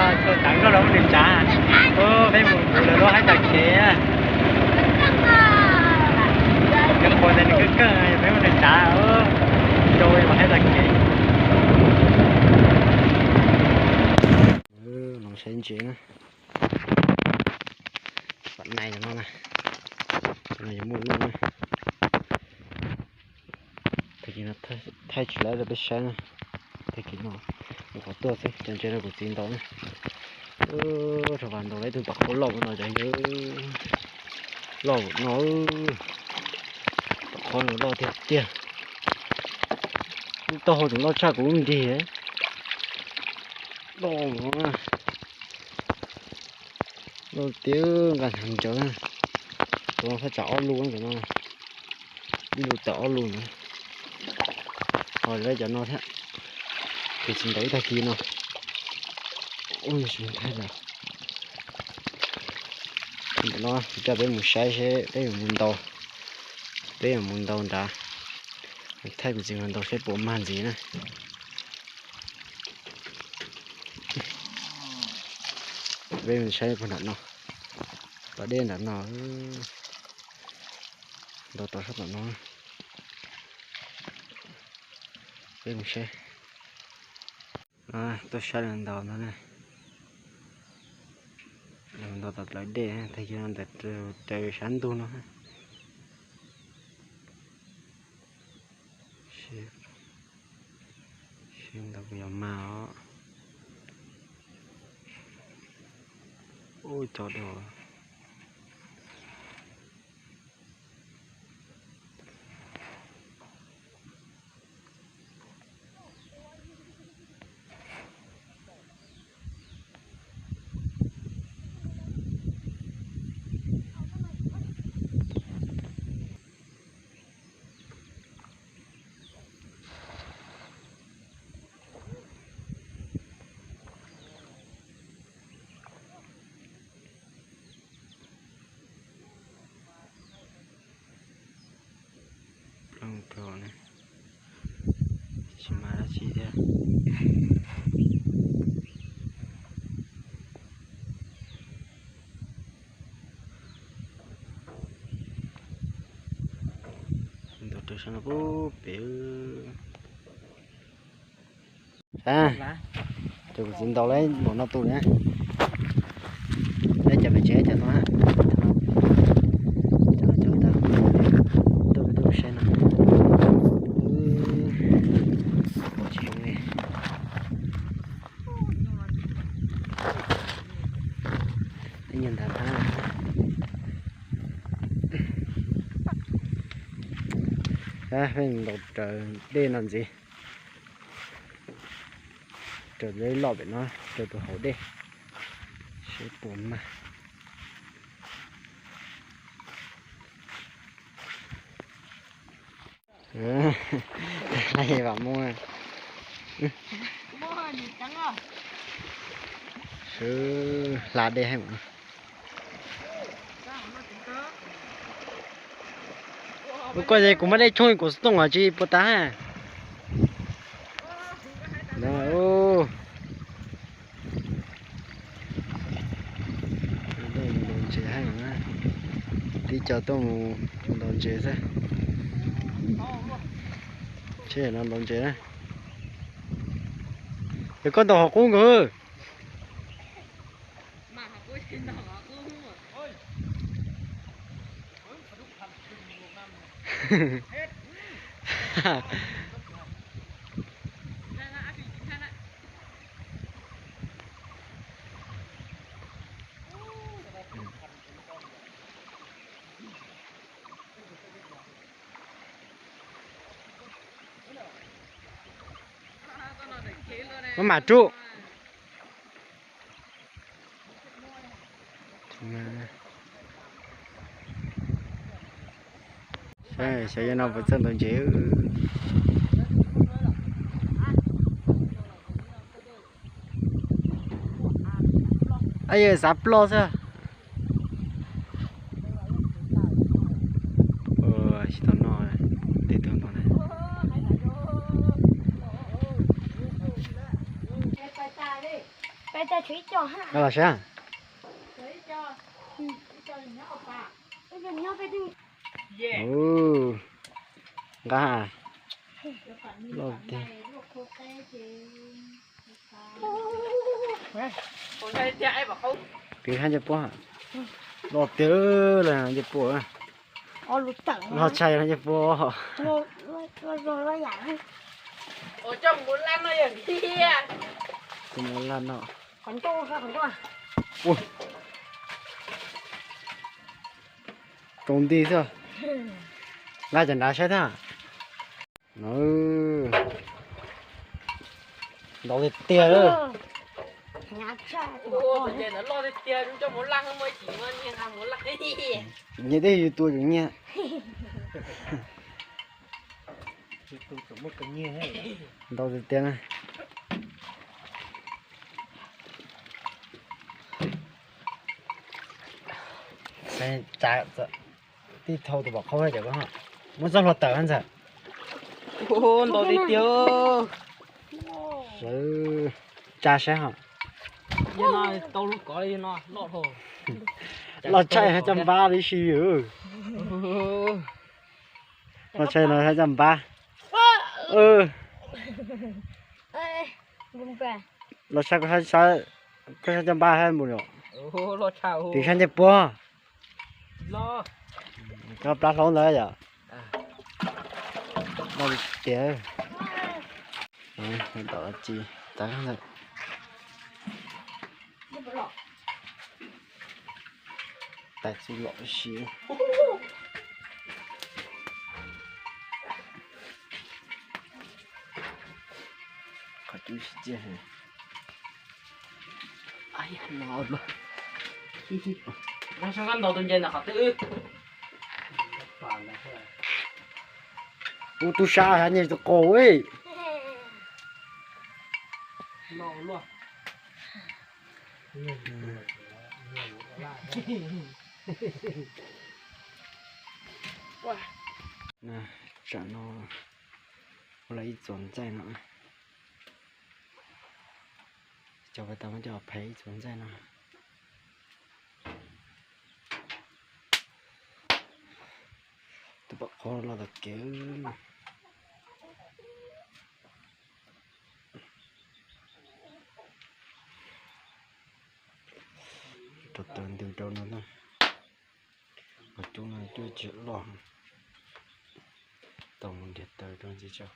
Txhua tsav nkauj los muaj nws tsav. Peb mus mus lawm lub haib tag kev. Cov qhuas ntawd nws kawg kawg, peb muaj nws tsav. Rau mas haib tag kev. Los saib ntses na. Pom nais no na. Cov no yuav muaj loj na. Tag kis no thaij tsis lawv rau peb saib na. Tag kis no mus qhov tuaj xwb, cov ntses no kuv txiv ntaus na. Rau vas ntaus lawv ib tug tom qhov loj no cov yawg. Loj no, tom qhov no loj tiag tiag. Lub taub hau tseem loj tshaj kuv lub nrig. Loj no, loj tiag nqa hnyav ncawv. Tus no thaj tsam ob lub ntawm no. Ib lub tawm ob lub ntawd. Ho lawv cov no thiab. Kuv txiv ntaus ib tag kis no. Ntawm no kuv coj peb mus saib seb peb yuav mus ntaus, peb yuav mus ntaus nrad. Thaij kuv txiv mus ntaus seb puas mag ntxiv na. Peb mus saib puag nram no, pas dej nram no, ntaus tau sab tom no. Peb mus saib. Tuaj saib lawv ntaus no na. Lawv ntaus tom plawv dej, tag kis no ntawm raws sab ntug no. Seb ntaus puas yog mag os. Ub, cov dua. Plooj rau ne, tsis mag dab tsi thiab. Ntaus rau sab no pub pem. Saib, ces kuv txiv ntaus lawm npaum no tus na. Lawv cov pem tsev cov no, cov no cov tuaj peb tuaj saib no. Pom tsis zoo li. Ib nyuag ntag na. Peb ntaus raws dej no ntxiv. Raws lub loj pem no, raws tus hauv dej. Seb puas mag. Vam muaj. Swb hla dej heev. Lub ko ces kuv muaj dej tshooj kuv xov tooj os tsis puas tas. Ntaus ntses heev na. Tib co tuaj mus ntaus ntses xwb. Tsheb no ntaus ntses na. Yog koj ntaus qhov qub nkaus. Maj mam rub. Xyov yog no puas txawj ntaus ntses. Yog xav ploj xwb. Tsis tau noj, tej tuaj noj na. Peb Nqa los saib. Nqa, loj tiag. Kwv hab ncej puab, loj tiag lawm ncej puab. Loj tshaj ncej puab. Tus muab laj no. Ua, tsaus nti xwb. Nqa cov nrad saib thiab. Ntau tiag tiag. Nyiaj teb yus tua tseem nyiaj. Ntau tiag tiag na. Tib thau tus pom qhaub cov ko, muab txoj hlua tawm ntxawm. Ntau tiag tiag. Sawv tsa saib ho. Loj tshaj hab caj npab li si. Loj tshaj no hab caj npab. Loj tshaj, koj saib caj npab hab npaum no. Tim saib ncej puab. Koj plab hlaub ntawd yom. Loj tiag. Tom tsi tas ntawd. Tais txuj lom si. Qhov cub tsis ciaj heev. No, no sab kab ntaus tus nce ntawm qhov twg. Ub, tub sab hab nyiaj tus qaug. Tsam no ua lawm ib txuas ntxaij no. Cov pas tas muab coj phem ib txuas ntxaij no. Tus pom qhov los tom kev. Rau taws ntws rau no na. Qhov cub no cub tsis loj. Tau mus nrhiav taws rau ntxiv tso.